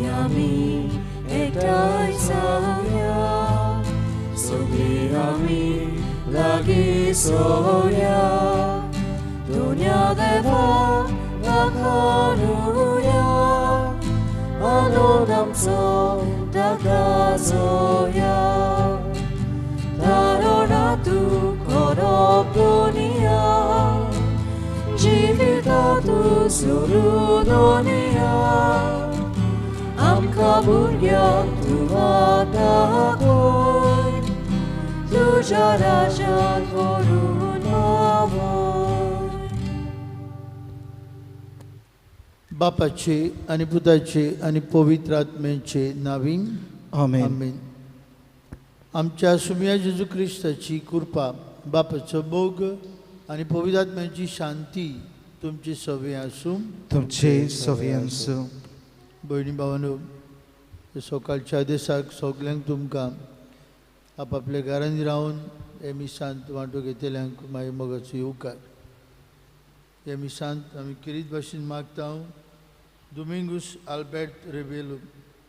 की आमी एकठांय जावया, सगळीं आमी लागीं सोया, दोन्या देवाक वाखाणुया, आनंद आमचो ताका जोया, तारुणांतु करप दुनिया, जिवितांतु सुरू दुनिया, आमकां भुरग्यांक तूं दाखय, तुज्या राज्यांत व्हरून पावय. बापाचे आनी पुताचे आनी पवित्र आत्म्याचे नांवी आमेन. आमेन. आमच्या सुमिया जेजू क्रिस्ताची कृपा, बापाचो मोग आनी पवित्र आत्म्याची शांती तुमची सवे आसूं. तुमचे सवे आसूं. भयणी भावांनो, सकाळच्या दिसाक सगल्यांक तुमकां आपापल्या घरांनी रावन हे मिसांत वांटो घेतल्यांक मागीर मोगाचो येवकार. हे मिसांत आमी किरीत भाशेन मागता हांव दुमिंगूस आल्बर्ट रेबेलो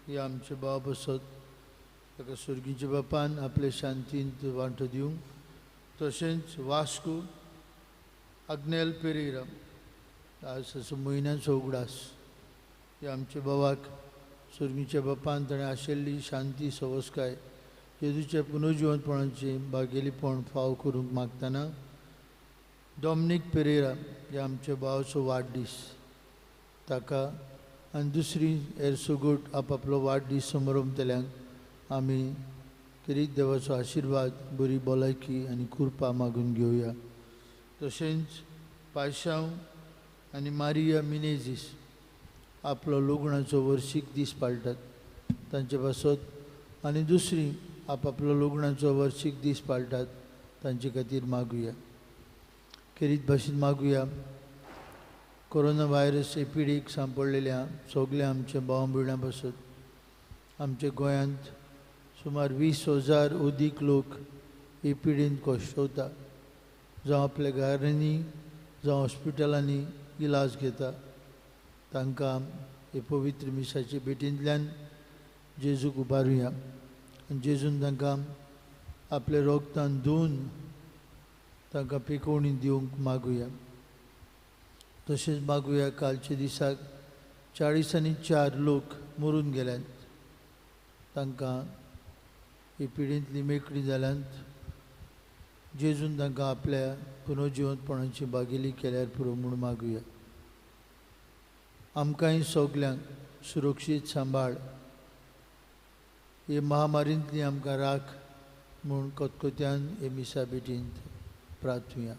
हे आमचे भाव बसत ताका सुर्गीच्या बापान आपले शांतींत वांटो दिवंक, तशेंच वास्को आग्नेल पेरेरा आज असो म्हयन्याचो उगडास हे आमच्या बाबाक सुर्गीच्या बापान ताणें आशिल्ली शांती सवस्काय जेजूच्या पुनर्जिवंतपणाची बागेलीपण फाव करूंक मागतना डॉमनीक पेरेरा हे आमच्या भावाचो वाडदीस ताका आनी दुसरी हेर सगट आपापलो वाडदीस समरंभतल्यांक आमी किरीत देवाचो आशिर्वाद, बरी भलायकी आनी कृपा मागून घेवया. तशेंच पायशांव आनी मारिया मिनेझीस आपलो लग्नाचो वर्शीक दीस पाळटात तांचे पासत आनी दुसरी आपापलो लग्नाचो वर्शीक दीस पाळटात तांचे खातीर मागुया. खेरीत भाशेन मागुया कोरोना व्हायरस हे पिडीक सांपडलेल्या सगल्या आमच्या भाव भयणां पासत. आमच्या गोंयांत सुमार 20,000 अदीक लोक हे पिडीन कश्टवता, जावं आपल्या घरांनी जावं हॉस्पिटलांनी इलाज घेता. तांकां हे पवित्र मिसाचे भेटींतल्यान जेजूक उबारुया आनी जेजून तांकां आपल्या रोगतान धुवन तांकां पिकोवणी दिवंक मागुया. तशेंच मागुया कालच्या दिसाक 44 लोक मरून गेल्यात, तांकां ही पिडींतली मेकळी जाल्यात जेजून तांकां आपल्या पुनर्जिवंतपणाची बागेली केल्यार पुरो म्हूण मागुया. आमकांय सगल्यांक सुरक्षीत सांबाळ, हे महामारींतली आमकां राख म्हूण कतकत्यान हे मिसा भेटींत प्रार्थुया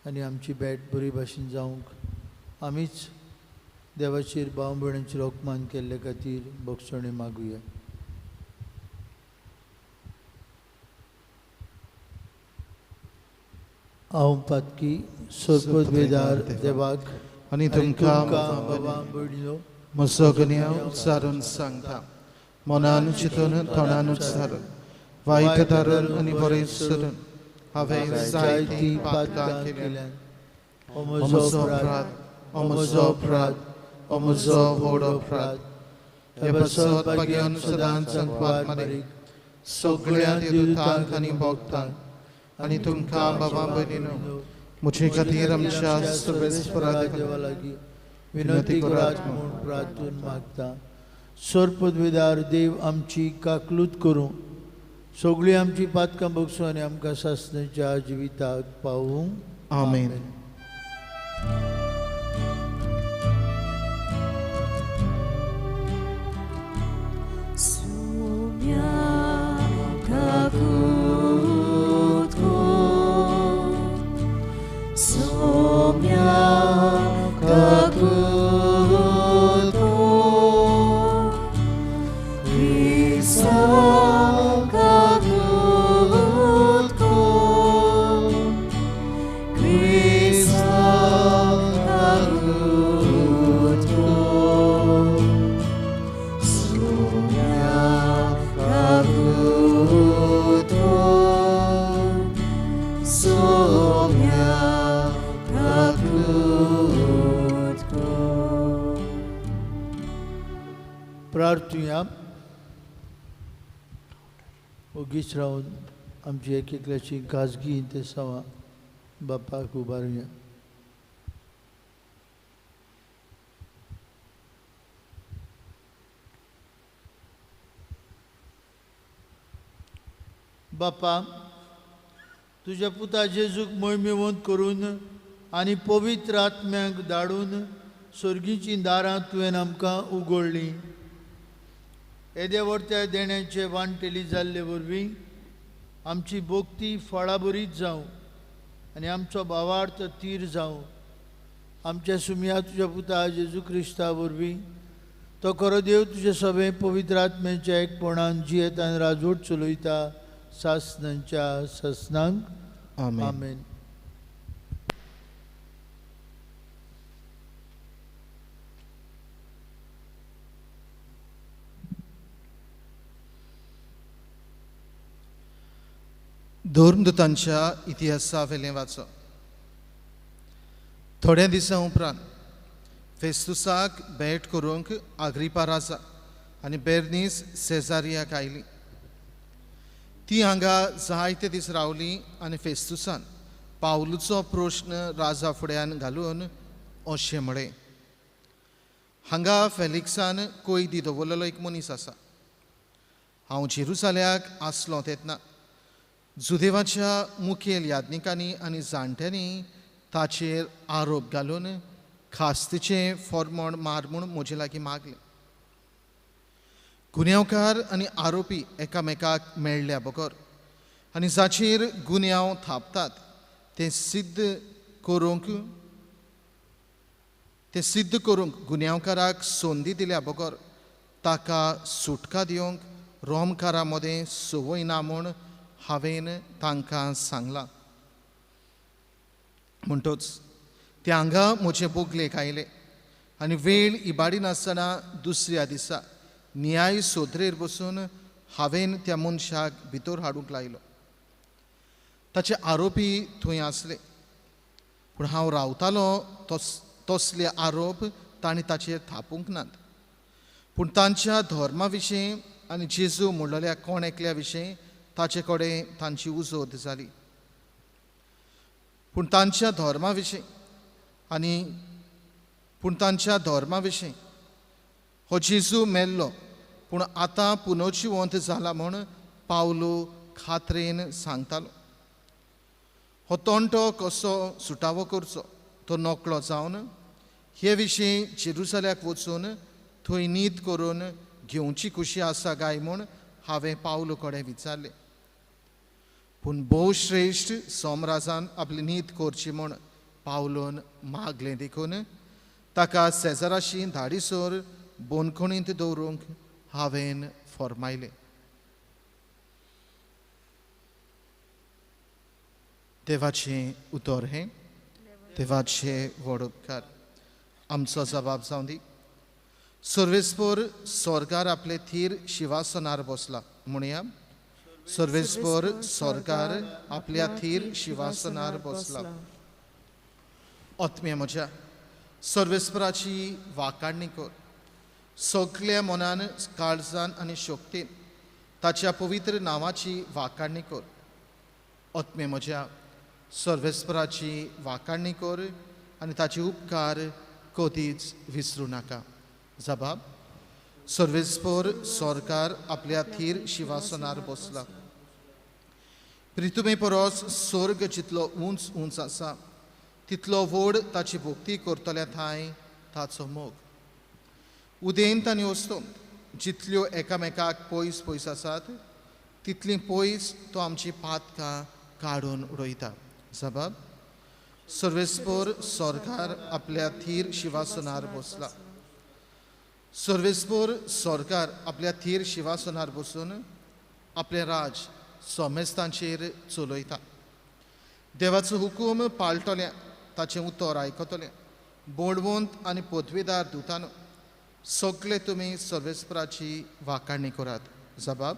आनी आमची भेट बरी भाशेन जावंक आमीच देवाचेर भाव भयणांचेर अपमान केल्ले खातीर बक्षणे मागुया. हांव पातकी सर्पद्वेदार देवाक आनी तुमकां बाबा भयणीनो म्हजो गुन्यांव उच्चारून सांगता, मनान चिंतून तोंडान उच्चारून वायट धरून आनी बरें सोडून हांवें जायतीं पातकां केल्यांत. म्हजो अपराध, म्हजो अपराध, म्हजो व्हड अपराध. हे पासत भाग्यान सदांच संकवाद मारीक सगळ्या देवतांक आनी भक्तांक आनी तुमकां बाबा भयणीनो म्हजे खातीर आमच्या सर्वेस्परा देवा लागीं विनंती करात म्हूण प्रार्थून मागता. सर्पद्वेदार देव आमची काकलूत करूं, सगळीं आमची पातकां बगसूं आनी आमकां सासणाच्या जिविताक पावूं. आमेन. प्रार्थुया. ओगीच रावन आमची एक एकल्याची खाजगी इंतेसांवां बापाक उबारुया. बापा, तुज्या पुता जेजूक मोहिमेवंत करून आनी पवित्र आत्म्याक धाडून सर्गीचीं दारां तुवें आमकां उगडलीं. येद्या व्हडत्या देण्याचे वांटेली जाल्ले वरवीं आमची भक्ती फळाबरीत जावं आनी आमचो भावार्थ तीर जावं. आमच्या सुमया तुज्या पुता जेजू क्रिस्ता वरवीं तो खरो देव तुजे सगळे पवित्र आत्म्याच्या एकपणान जियेत आनी राजवट चलयता सासनांच्या सासनांक. आमेन. धर्मदूतांच्या इतिहासावेलें वाचप. थोड्या दिसां उपरांत फेस्तुसाक भेट करूंक आग्रिपा राजा आनी बेर्नीस सेजारियाक आयली. ती हांगा जायते दीस रावली आनी फेस्तुसान पावलूचो प्रश्न राजा फुड्यान घालून अशें म्हळें, हांगा फेलिक्सान कोयदी दवरलेलो एक मनीस आसा. हांव जेरुजाल्याक आसलो तेन्ना जुदेवाच्या मुखेल याज्ञिकांनी आनी जाणट्यांनी ताचेर आरोप घालून खास्तीचें फॉर्मण मार म्हूण म्हजे लागीं मागलें. गुन्यांवकार आनी आरोपी एकामेकाक मेळ्ळ्या बगर आनी जाचेर गुन्यांव थापतात ते सिद्ध करूंक गुन्यांवकाराक संदी दिल्या बगर ताका सुटका दिवंक रोमकारां मदें संवय ना म्हूण हांवें तांकां सांगलां. म्हणटच ते हांगा म्हजे बोगलेक आयले आनी वेळ इबाडी नासतना दुसऱ्या दिसा न्याय सोदरेर बसून हांवें त्या मनशाक भितर हाडूंक लायलो. ताचे आरोपी थंय आसले, पूण हांव रावतालो तसले आरोप तांणी ताचेर थापूंक नात. पूण तांच्या धर्मा विशीं आनी जेजू म्हणलेल्या कोण एकल्या विशीं ताचे कडेन तांची उजोद जाली. पूण तांच्या धर्मा विशीं हो जेजू मेल्लो पूण आतां पुनर्जिवंत जाला म्हूण पावलो खात्रेन सांगतालो. हो तोंटो कसो सुटावो करचो तो नकळो जावन हे विशीं जेरुजाल्याक वचून थंय नीत करून घेवची खुशी आसा काय म्हूण हांवें पावलो कडेन विचारलें. पूण भोवश्रेश्ठ सोमराजान आपली नीत करची म्हूण पावलोन मागलें देखून ताका सेजाराशी धाडीसर बोनखणींत दवरूंक हांवें फॉर्मायलें. देवाचें उतर हें, देवाचे व्हड उपकार. आमचो जबाब जावं दी. सर्वेस्पर स्वर्गार आपले थीर शिवासनार बसला म्हणया. सर्वेस्पर स्वर्गार आपल्या थीर शिवासनार बसला. आत्म्या म्हज्या सर्वेस्पराची वाकाडणी कर. सगल्या मनान, काळजान आनी शक्तीन ताच्या पवित्र नांवाची वाकाडणी कर. आत्म्या म्हज्या सर्वेस्पराची वाकाडणी कर आनी ताचे उपकार कदीच विसरूं नाका. जबाब. सर्वेस्पर सरकार आपल्या थीर शिवासनार बसला. प्रितुमे परस स्वर्ग जितलो उंच उंच आसा तितलो व्हड ताची भक्ती करतल्या थांय ताचो मोग. उदेंत आनी अस्तंत जितल्यो एकामेकाक पयस पयस आसात तितली पयस तो आमची पातकां काडून उडयता. जबाब. सर्वेस्पर सरकार आपल्या थीर शिवासनार बसला. सर्वेस्पर सरकार आपल्या थीर शिवासनार बसून आपलें राज सोमेस्तांचेर चलयता. देवाचो हुकूम पाळटलें, ताचें उतर आयकतलें बळवंत आनी पदवीदार दुतान सगळे तुमी सर्वेस्पराची वाकाडणी करात. जबाब.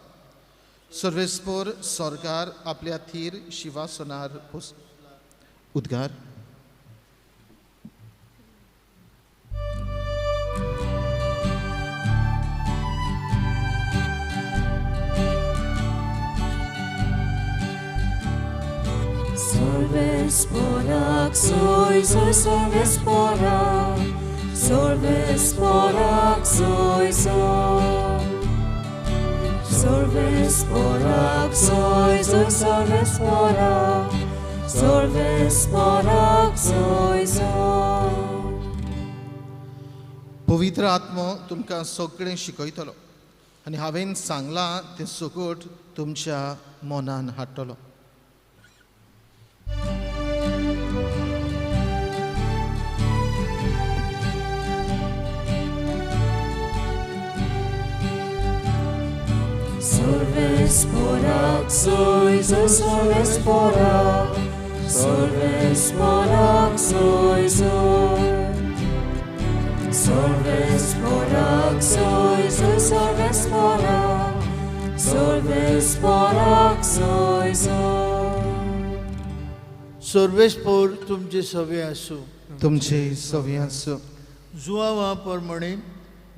सर्वेस्पर सरकार आपल्या थीर शिवासनार बस. उद्गार. Sorves soy, soy, sorves porac, sorves porac, soy, soy. Sorves porac, soy, soy, sorves porac, sorves porac, soy, soy. पवित्र आत्मो तुमकां सगळें शिकयतलो आनी हांवें सांगलां तें सुकूट तुमच्या मनान हाडटलो. Sorves porac, soy, soy, sorves porac, sorves porac, soy, soy. Sorves porac, soy, soy, sorves porac, sorves porac, soy, soy. Sorves por तुमचे सवे आसूं, तुमचे सवे आसूं. जुआवा प्रमाणे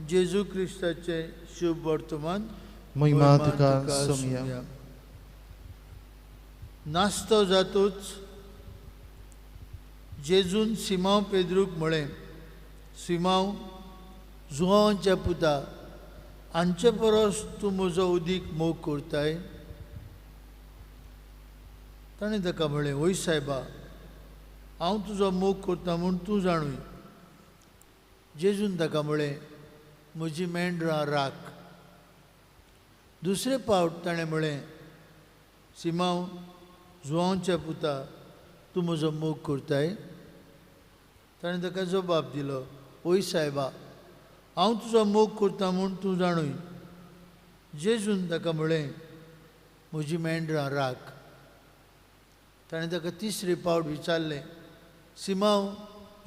जेजू क्रिस्ताचे शुभ वर्तमान. महिमा तुका सोमया. नास्तो जातूच जेजून सिमांव पेद्रूक म्हळें, सिमांव जुआवांच्या पुता, हांचे परस तूं म्हजो उदीक मोग करताय? ताणें ताका म्हळें, वय सायबा, हांव तुजो मोग करता म्हूण तूं जाणूय. जेजून ताका म्हळें, म्हजी मेंढरां राख. दुसरे पावट ताणें म्हळें, सिमांव जुआंवच्या पुता, तूं म्हजो मोग करताय? ताणें ताका जबाब दिलो, वय सायबा, हांव तुजो मोग करता म्हूण तूं जाणूय. जेजून ताका म्हळें, म्हजी मेंढरां राख. ताणें ताका तिसरे पावट विचारलें, सिमांव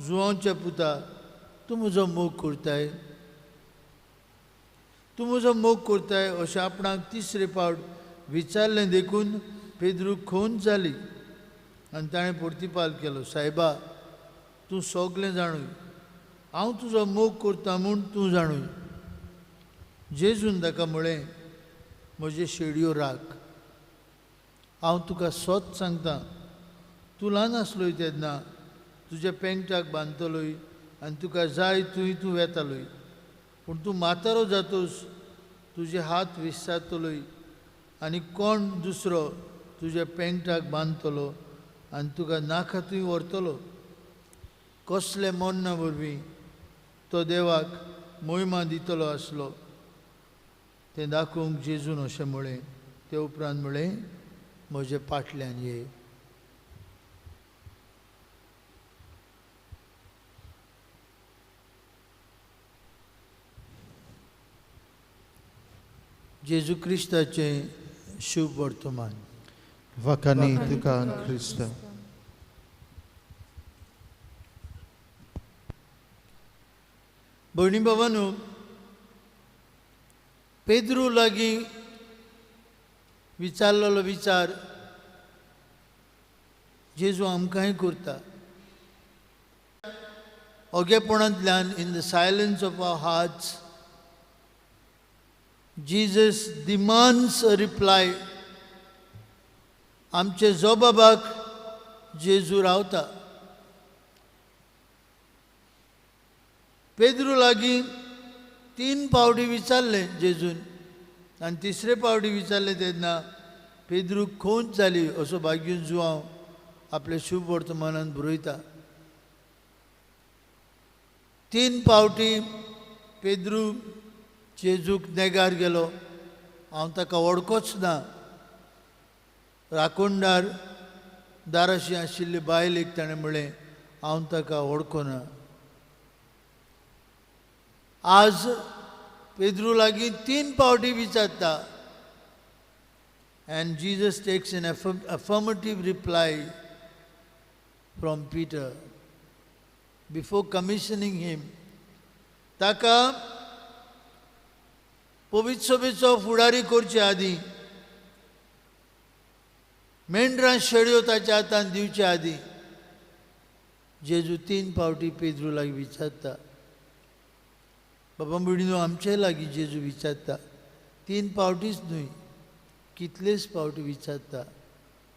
जुआंवच्या पुता, तूं म्हजो मोग करताय? तूं म्हजो मोग करताय अशें आपणाक तिसरे पावट विचारलें देखून पेद्रूक खून जाली आनी ताणें प्रतिपाल केलो, सायबा, तूं सगलें जाणूय, हांव तुजो मोग करता म्हूण तूं जाणूय. जेजून ताका म्हळें, म्हजे शेडयो राख. हांव तुका सत सांगता, तूं ल्हान आसलोय तेन्ना तुज्या पेंगटाक बांदतलोय आनी तुका जाय थंय तूं वेतालोय, पूण तूं म्हातारो जातूस तुजे हात विसरतलोय आनी कोण दुसरो तुज्या पेंगटाक बांदतलो आनी तुका नाका थंय व्हरतलो. कसले मन्ना वरवीं तो देवाक मोहिमा दितलो आसलो तें दाखोवंक जेजून अशें म्हळें. ते उपरांत म्हळें, म्हजे पाटल्यान ये. जेजू क्रिस्ताचें शुभ वर्तमान. वखाणी तुका क्रिस्त. भयणी बाबांनो, पेद्रू लागीं विचारलेलो विचार जेजू आमकांय करता. ओगेपणांतल्यान, in the silence of our hearts, Jesus demands a reply. आमचे जबाबाक जेजू रावता. पेद्रू लागीं 3 पावटी विचारलें जेजून आनी तिसरे पावटी विचारलें तेन्ना पेद्रूक खोंच जाली असो भाग्यून जुआंव आपले शुभ वर्तमानान बरयता. 3 पावटी पेद्रू जेजूक नेगार गेलो, हांव ताका वळखोच ना. राखणदार दाराशी आशिल्ले बायलेक ताणें म्हळें, हांव ताका वळखना. आज पेद्रू लागीं 3 पावटी विचारता and Jesus takes an affirmative reply from Peter before commissioning him. ताका पवित्र सभेचो फुडारी करचे आदीं, मेंढरां शेळयो ताच्या हातान दिवचे आदीं जेजू 3 पावटी पेद्रू लागीं विचारता. बाबा भयणीनो, आमचे लागीं जेजू विचारता, 3 पावटीच न्हय, कितलेच पावटी विचारता,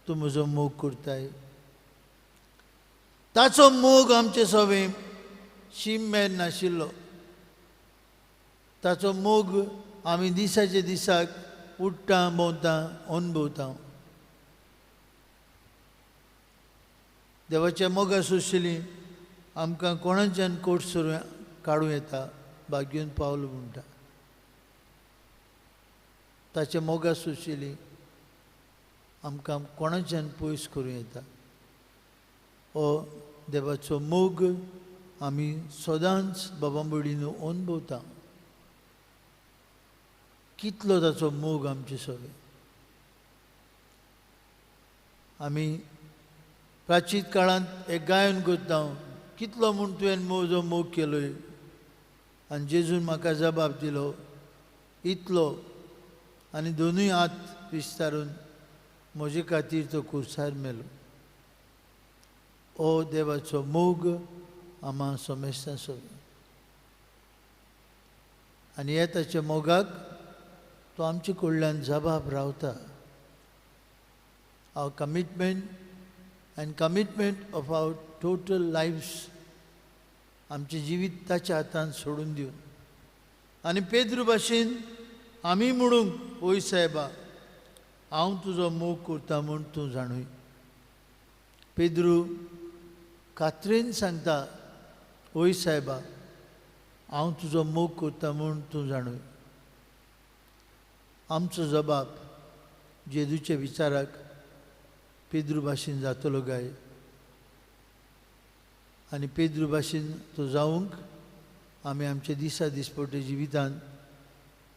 तूं म्हजो मोग करताय? ताचो मोग आमचे सवे शीम मेर नाशिल्लो. ताचो मोग आमी दिसाचे दिसाक उठ्ठा भोंवता अनुभवता. देवाच्या मोगा सोशिली आमकां कोणाच्यान कोट सुरू काडूं येता भाग्यून पावल म्हणटा. ताच्या मोगा सोशिली आमकां कोणाच्यान पयस करूं येता. हो देवाचो मोग आमी सदांच बाबांबडीन अनुभवता. कितलो ताचो मोग आमचे सगळे. आमी प्राचीन काळांत एक गायन करता, कितलो म्हूण तुवें म्हजो मोग केलोय? आनी जेजून म्हाका जबाब दिलो इतलो, आनी दोनूय हात विस्तारून म्हजे खातीर तो कुर्सार मेलो. ओ देवाचो मोग आमा समेस्तां सगळीं. आनी ह्या ताच्या मोगाक तो आमचे कडल्यान जबाब रावता. Our commitment and commitment of our total lives आमचें जिवीत ताच्या हातान सोडून दिवन आनी पेद्रू भाशेन आमी म्हणूंक, ओय सायबा हांव तुजो मोग करता म्हूण तूं जाणूय. पेद्रू कात्रेन सांगता, ओय सायबा हांव तुजो मोग करता म्हूण तूं जाणूय. आमचो जबाब जेजूच्या विचाराक पेद्रू भाशेन जातलो काय? आनी पेद्रू भाशेन तो जावंक आमी आमच्या दिसा दिसपट्टे जिवितांत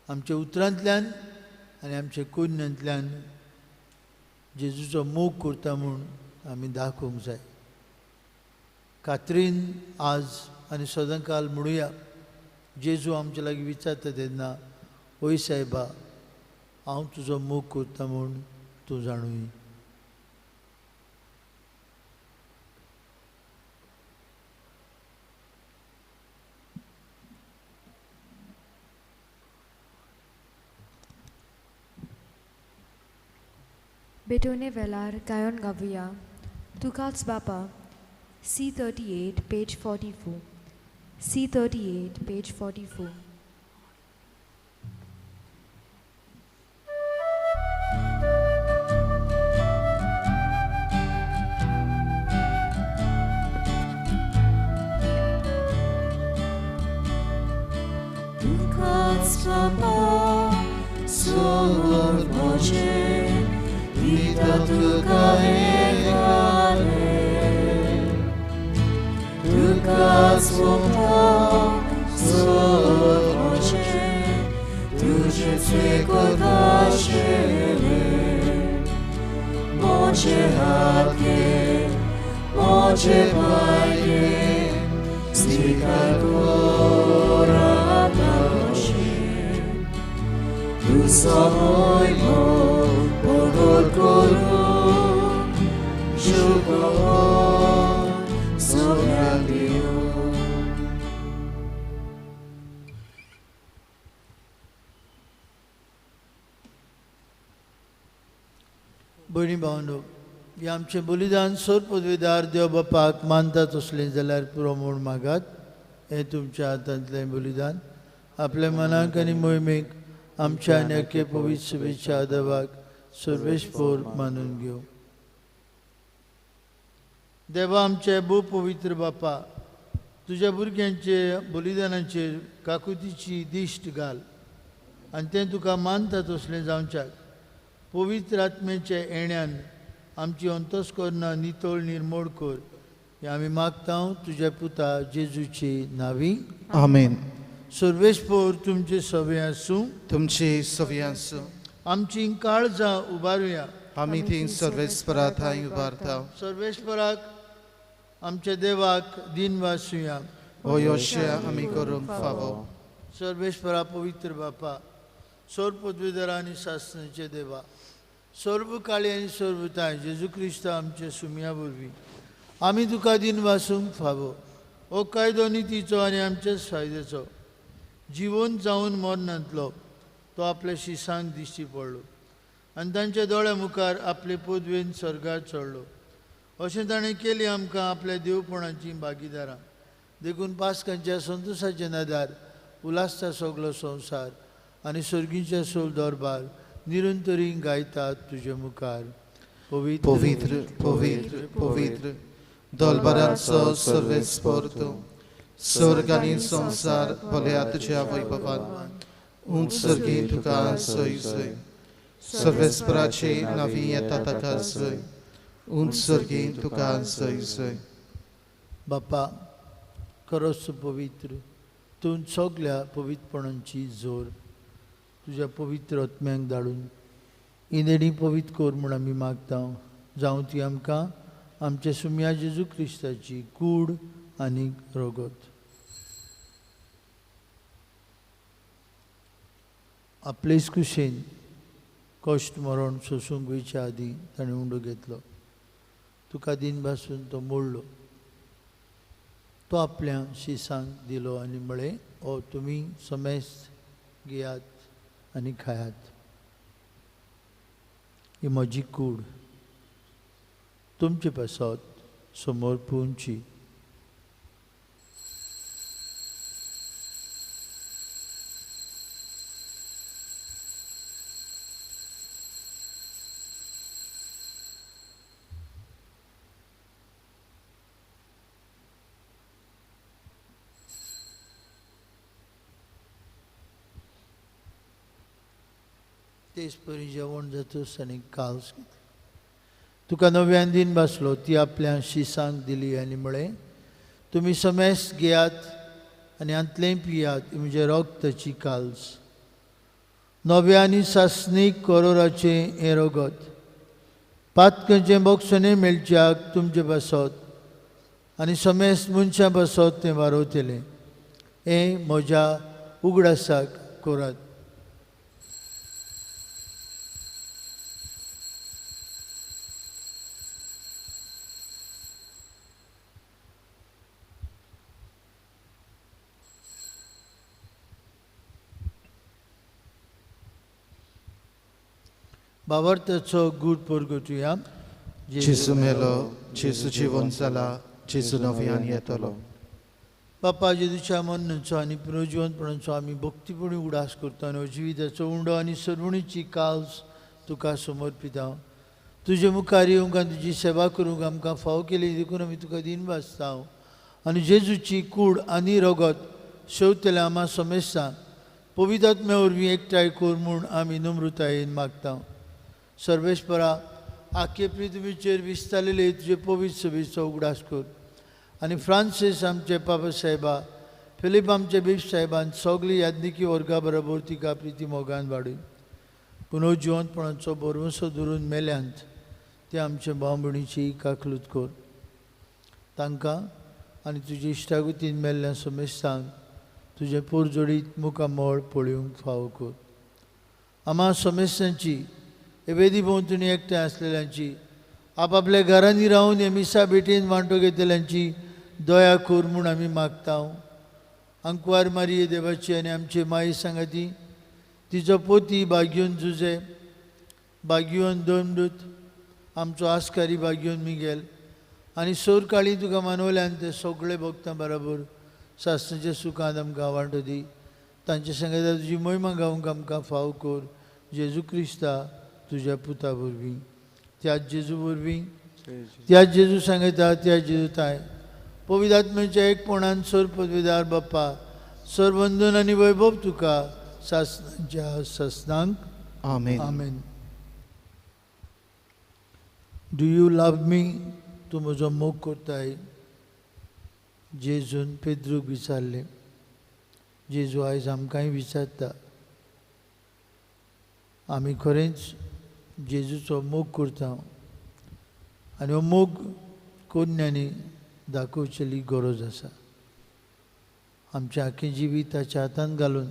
आमच्या उतरांतल्यान आनी आमच्या कोन्यांतल्यान जेजूचो मोग करता म्हूण आमी दाखोवंक जाय. कात्रीन आज आनी सदांकाल म्हणुया, जेजू आमचे लागीं विचारता तेन्ना, ओय सायबा हांव तुजो मोग करता म्हूण तूं जाणूय. बेटोने वेलार गायन गावया तुकाच बापा. C38 page 44. C38 page 44. तुकाच बापा सोड म्हजें दिता तुका एकालें, तुकाच बापा सोड म्हजें तुजेच एकदाशेलें. म्हजे हात घे म्हजे पांय घे स्वीकार कर आतां म्हजें. तूं समय प्रगट करूं शुभमन सगळ्यांक दिवं. भयणी भावंडो, हें आमचें बलिदान सोर पदवीदार देव बापाक मानता तसलें जाल्यार पुरो म्हूण मागात. हें तुमच्या हातांतलें बलिदान आपल्या मनाक आनी मोहिमेक आमच्या आनी अख्खे पवित्र शुभेच्छा देवाक सर्वेस्पोर मानून घेवं. देवा आमचे भोव पवित्र बापा, तुज्या भुरग्यांचे बलिदानाचेर काकुतीची दिश्ट घाल आनी तें तुका मानता तसलें जावच्याक पवित्र आत्म्याच्या येण्यान आमची अंतस्करणां नितळ निर्मोळ कर. हें आमी मागता तुज्या पुता जेजूची नांवी. आमेन. सर्वेस्पोर तुमचे सवे आसूं. तुमचे सवे आसूं. आमची काळजां उबारुया. आमी ती सर्वेस्परा थंय उबारता. सर्वेस्पराक आमच्या देवाक दिन वासुया. हो योश्या आमी करूंक फावो. सर्वेस्परा पवित्र बापा, सर्व पदवीधर आनी सासणाचे देवा, सर्व काळी आनी सर्वताय जेजू क्रिस्त आमचे सुमया वरवीं आमी तुका दिन वासूंक फावो. हो कायदो नितीचो आनी आमच्याच फायद्याचो जिवन जावन मरणांतलो तो आपल्या शिसांक दिश्टी पडलो आनी तांच्या दोळ्या मुखार आपले पदवेन स्वर्गार चडलो. अशें ताणें केली आमकां आपल्या देवपणाची भागीदारां. देखून पास्कांच्या संतोशाचे नदार उलासता सगलो संवसार आनी सर्गीच्या सोल दरबार निरंतरी गायतात तुजे मुखार. पवित्र पवित्र पवित्र पवित्र दलबाराचो सर्वेस्पर तूं, स्वर्ग आनी संवसार भल्या तुज्या वैभवान. उंच सर्गी तुका जय जय. सर्वेस्पराचे नांवी येता ताका जय. उंच सर्गी तुका जय जय. बापा खरोच पवित्र तूं सगल्या पवित्रपणांची जोर तुज्या पवित्र आत्म्यांक धाडून ही देणी पवित्र कर म्हूण आमी मागता. जावं ती आमकां आमच्या सुम्या जेजू क्रिस्ताची कूड आनी रगत. आपलेच कुशेन कश्ट मरण सोसूंक वयच्या आदीं ताणें उंडो घेतलो. तुका दिन भासून तो मोडलो. तो आपल्या शिसांक दिलो आनी म्हळें, ओ तुमी समेस्त घेयात आनी खायात, ही म्हजी कूड तुमचे पासत समोर पुवची. तेच परी जेवण जातूच आनी काल्स घेतली. तुका नव्यान दिन बसलो ती आपल्या शिसांक दिली आनी म्हळें, तुमी समेस्त घेयात आनी हांतलें पियात, म्हणजे रगताची काल्स. नव्या आनी सासणीक करोराचें हें रगत पातकांचें बक्षणें मेळच्याक तुमचे पासत आनी समेस्त मनशां पासत तें वारोवतलें. हें म्हज्या उगडासाक करात. बाबर्थाचो गूढ परगटुया. जेजू मेलो, जेजू जिवन जाला, जेजू नव्यान येतलो. बापा जेजूच्या मरणाचो आनी पुनर्जिवनपणाचो आमी भक्तीपणी उडास करता आनी जिविताचो उंडो आनी सर्वणीची काल्स तुका समर्पिता. तुजे मुखार येवंक आनी तुजी सेवा करूंक आमकां फाव केली देखून आमी तुका दिन वाचता. आनी जेजूची कूड आनी रगत शेवतल्या आमा समेस्तां पवित्र आत्म्या वरवीं एकठांय कर म्हूण आमी नम्रतायेन मागता. सर्वेस्परा आख्खे पृथ्वीचेर विस्तारलेले तुजे पवित्र सभेचो उगडास कर आनी फ्रांसीस आमचे पापा साहेबा, फिलीप आमचे बीफ साहेबान सगळी याज्ञिकी वर्गा बरोबर तिका प्रिती मोगान वाडय. पुनर्जिवंतपणाचो भरवंसो धरून मेल्यांत ते आमचे भाव भयणीची काकलूत कर. तांकां आनी तुजे इश्टागतीन मेल्ल्या समेस्तांक तुजें पोरजोडीत मुखामळ पळोवंक फावो कर. आमा समेस्तांची वेदी भोंवतणी एकठांय आसलेल्यांची, आपापल्या घरांनी रावन हे मिसा भेटेन वांटो घेतल्यांची दया कर म्हूण आमी मागता. आंकवार मारिये देवाची आनी आमचे माई सांगाती, तिचो पोती बागयोन जुजे, बागयोन दोनदूत, आमचो आस्कारी बागयोन मिगेल आनी सोरकाळी तुका मानवल्यान ते सगळे भक्तां बरोबर सासणाच्या सुखान आमकां वांटो दी. तांचे सांगाता तुजी मोहिमा गावंक आमकां फाव कर. जेजू क्रिस्ता तुज्या पुता वरवीं, त्याच जेजू वरवीं, त्याच जेजू सांगता, त्या जेजू ताय पवित्र आत्म्याच्या एकपणान सर पदवीदार बाप्पा सरवंदन आनी वैभव तुका सासणाच्या सासणांक. आमेन. आमेन. Do you love मी? तूं म्हजो मोग करताय? जेजून पेद्रूक विचारलें. जेजू आयज आमकांय विचारता, आमी खरेंच जेजूचो मोग करता आनी हो मोग कोन्यांनी दाखोवचेली गरज आसा. आमचें आख्खें जिवीत ताच्या हातांत घालून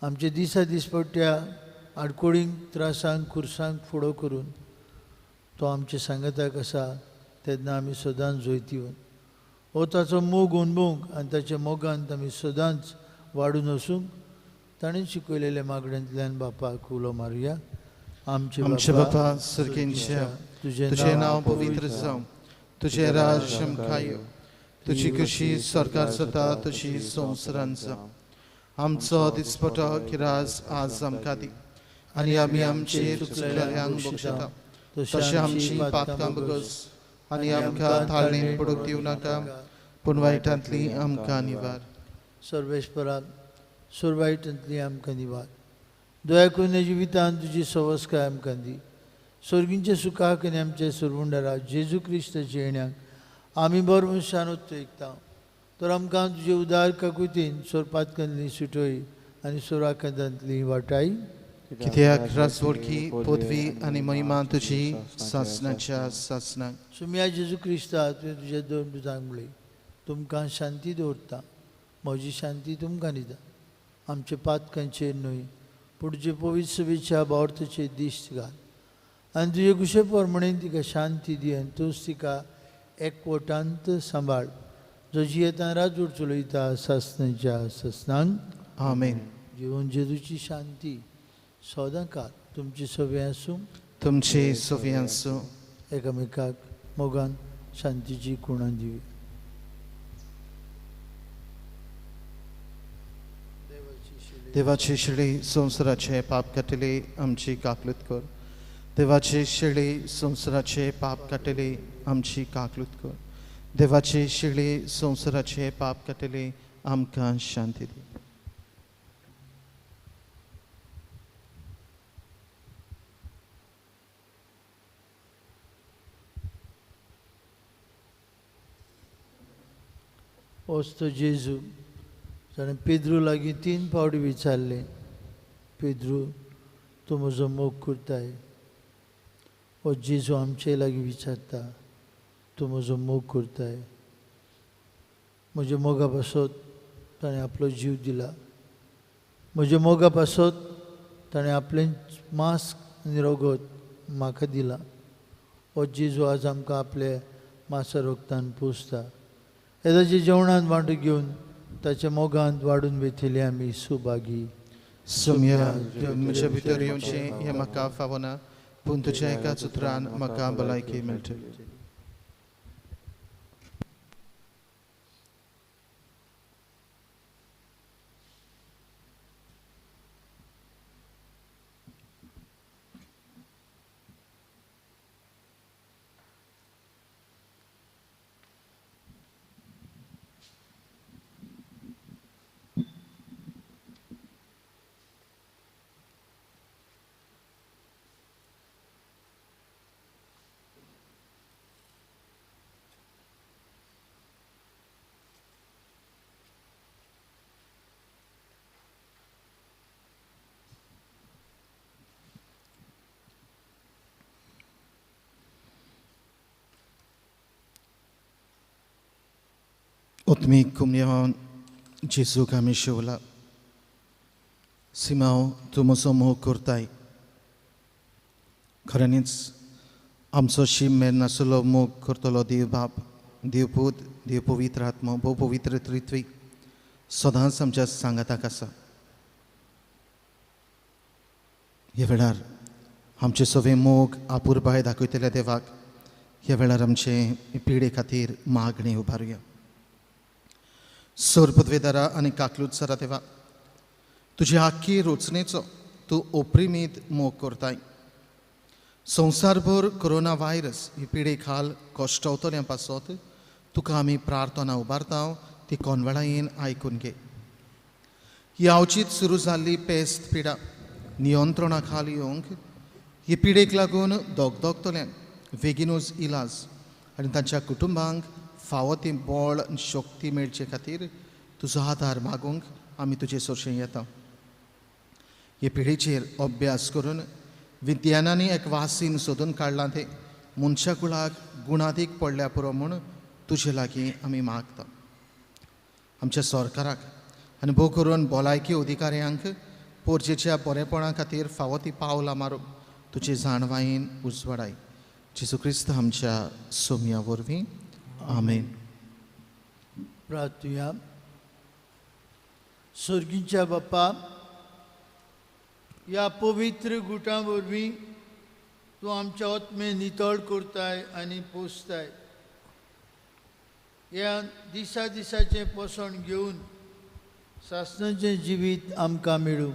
आमचे दिसा दिसपट्ट्या आडकोळींक, त्रासांक, खुर्सांक फुडो करून तो आमचे सांगाताक आसा तेन्ना आमी सदांच जैतिवंत. हो ताचो मोग अणभवूंक आनी ताच्या मोगांत आमी सदांच वाडून वचूंक ताणें शिकयलेल्या मागण्यांतल्यान बापाक उलो मारुया. आमचे बापा सर्गेंतल्या, तुजें नांव पवित्र जावं, तुझे राज्य आमकां येवं, तुजी खुशी सरकार जाता तशी संवसारांत जावं. आमचो दिसपटो किरास आज आमकां दी आनी आमी आमचे चुकलेल्यांक बक्षता तशें आमची पातकां बगस आनी आमकां थाळणेंत पडूंक दिवं नाका, पूण वायटांतली आमकां निवार. सर्वेस्पराक सुरवायटांतली आमकां निवार. दया करून जिवितांत तुजी सवस्काय आमकां दी. स्वर्गींचे सुखाक आनी आमचे सुरवुंडरा जेजू क्रिस्ताच्या येण्याक आमी बरो मनशान उत्तयता. तर आमकां तुजे उदार काकुतीन सोरपातकांतली सुटय आनी सोराकांतांतली वाटाय. कित्याक राजवडकी पदवी आनी महिमा तुजी सासणाच्या सासणाक. सुम्या जेजू क्रिस्ता, तुवें तुज्या दोन दुतांक म्हणलें, तुमकां शांती दवरता, म्हजी शांती तुमकां दिता. आमच्या पातकांचेर न्हय पूण तुजे पवित्र सभेच्या बावर्थाचेर दिश्ट घाल आनी तुजे कुशे प्रमाणें तिका शांती दी आनी तूंच तिका एकवटांत सांबाळ, जो जियेतान राजवट चलयता सासणाच्या सासणांक. आमेन. जिवन जेजूची शांती सदां काळ तुमची सवे आसूं, तुमची सवे आसूं. एकामेकाक मोगान शांतीची कुणां दिवी. देवाची शिळी संवसाराचे पाप काडटली आमची काकलूत कर. देवाची शिळी संवसाराचे पाप काडटली आमची काकलूत कर. देवाची शिळी संवसाराचे पाप काडटली आमकां शांती दी. ओस्तो जेजू ताणें पेद्रू लागीं 3 फावटी विचारलें, पेद्रू तूं म्हजो मोग करताय? ओ जेजू आमचे लागीं विचारता, तूं म्हजो मोग करताय? म्हज्या मोगा पासत ताणें आपलो जीव दिला, म्हज्या मोगा पासत ताणें आपलें मांस आनी रगत म्हाका दिला. ओ जेजू आज आमकां आपल्या मांसा रगतान पोसता. येदाच्या जेवणांत वांटो घेवन ताच्या मोगांत वाडून वेतले आमी सुभागी. सोम्या, म्हज्या भितर येवचें हें म्हाका फावना, पूण तुज्या एकाच उतरान म्हाका भलायकी मेळटली. Otmi kumyaon Jesu kami shula Simao तूं म्हजो मोग करताय. खऱ्यांनीच आमचो शीम मेर नासलो मोग करतलो देव बाप, देव पूत, देव पवित्र आत्मो, भोव पवित्र त्रित्वी सदांच आमच्या सांगाताक आसा. ह्या वेळार आमचे सगळे मोग आपुरबाय दाखयतल्या देवाक ह्या वेळार आमचे पिडे खातीर मागणी उबारुया. सोर पदवेदारा आनी काकलूत सरा देवा, तुजी आख्खी रचणेचो तूं ओप्रिमीत मोग करताय. संवसारभर कोरोना व्हायरस ही पिडे खाल कश्टवतल्या पासत तुका आमी प्रार्थना उबारता, ती कोनवेळायेन आयकून घे. ही अवचीत सुरू जाल्ली पेस्त पिडा नियंत्रणा खाल येवंक ही पिडेक लागून दगदगतल्यांक बेगीनूच इलाज आनी तांच्या कुटुंबांक फावो ती बळ आनी शक्ती मेळचे खातीर तुजो आदार मागूंक आमी तुजे सोरशें येता. हे पिढेचेर अभ्यास करून विज्ञानांनी एक वासीन सोदून काडलां तें मनशा कुळाक गुणादीक पडल्या पुरो म्हूण तुजे लागीं आमी मागता. आमच्या सरकाराक आनी भोव करून भलायकी अधिकाऱ्यांक पोरजेच्या बरेपणा खातीर फावो ती पावलां मारूंक तुजे जाणवायेन उजवाडाय. जेजू क्रिस्त आमच्या सोम्या वरवीं, आमेन. प्रार्थुया. स्वर्गीच्या बापा, ह्या पवित्र गुटां वरवीं तूं आमच्या आत्मे नितळ करताय आनी पोसताय. ह्या दिसा दिसाचें पोसण घेवन सासणाचें जिवीत आमकां मेळूं.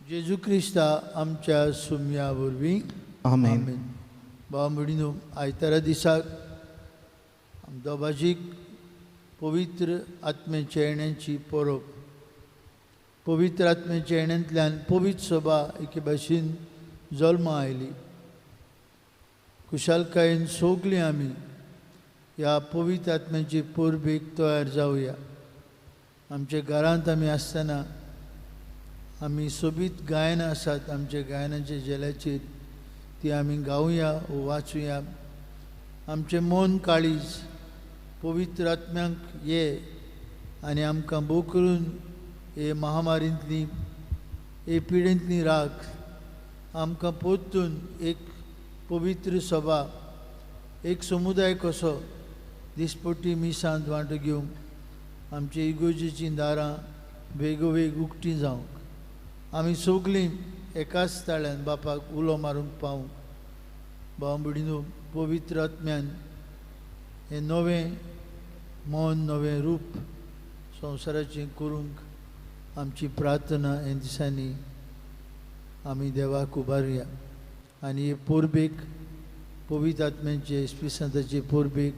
जेजू क्रिस्ता आमच्या सुम्या वरवीं. आमेन. भाव भयणीनो, आयतारा दिसाक दोबाजीक पवित्र आत्म्याच्या येण्याची परब. पवित्र आत्म्याच्या येण्यांतल्यान पवित्र सभा एके भाशेन जल्मा आयली. खुशालकायेन सगळीं आमी ह्या पवित्र आत्म्याचे परबेक तयार जावया. आमच्या घरांत आमी आसतना आमी सोबीत गायनां आसात, आमच्या गायनाच्या झेल्याचेर ती आमी गावया वाचुया. आमचें मन काळीज पवित्र आत्म्यांक ये आनी आमकां भोव करून हे महामारींतली, हे पिडेंतली राख आमकां परतून एक पवित्र सभा, एक समुदाय कसो दिसपट्टी मिसांत वांटो घेवंक आमचे इगोजेचीं दारां वेगोवेग उक्तीं जावंक आमी सगळीं एकाच ताळ्यान बापाक उलो मारूंक पावूंक. भाव भयणीनो, पवित्र आत्म्यान हें नवें मन, नवें रूप संवसाराचें करूंक आमची प्रार्थना हे दिसांनी आमी देवाक उबारुया आनी हे परबेक, पवित्र आत्म्याचे, इस्पिरितुसांताचे परबेक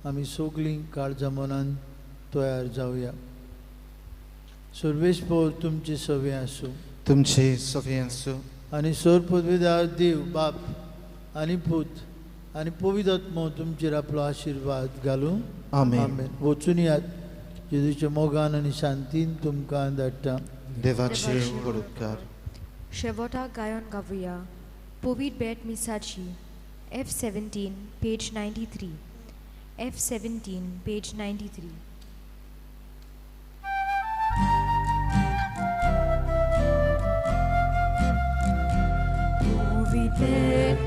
आमी सगळीं काळजा मनान तयार जावया. सर्वेस्पोर तुमचे सवे आसूं. तुमचे सवे आसूं. आनी सोर पदवेदार देव बाप आनी पूत आनी पवित्र आत्मो तुमचेर आपलो आशिर्वाद घालूं. आमेन. वचून यात जेजूच्या मोगान आनी शांतीन तुमकां धाडटा. देवाचे व्हड उपकार. शेवटाक गायन गावया पवित्र बेट मिसाची F17 page 93. F17 page 93.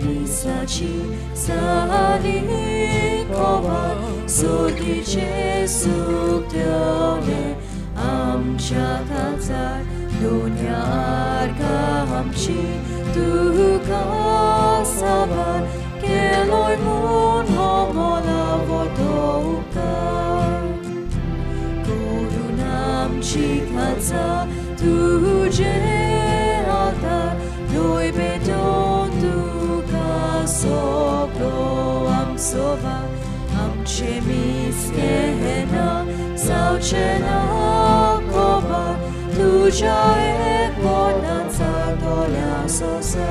Misaci salikova sorgice sukteole amcha kalzar dunya arka amchi tuka sabar keloi mun homola votoka korunam chikalza tuje altar noi beton tuka soplo am sova am chemiskena sauchena kova tuja e bonanza tolia sosa.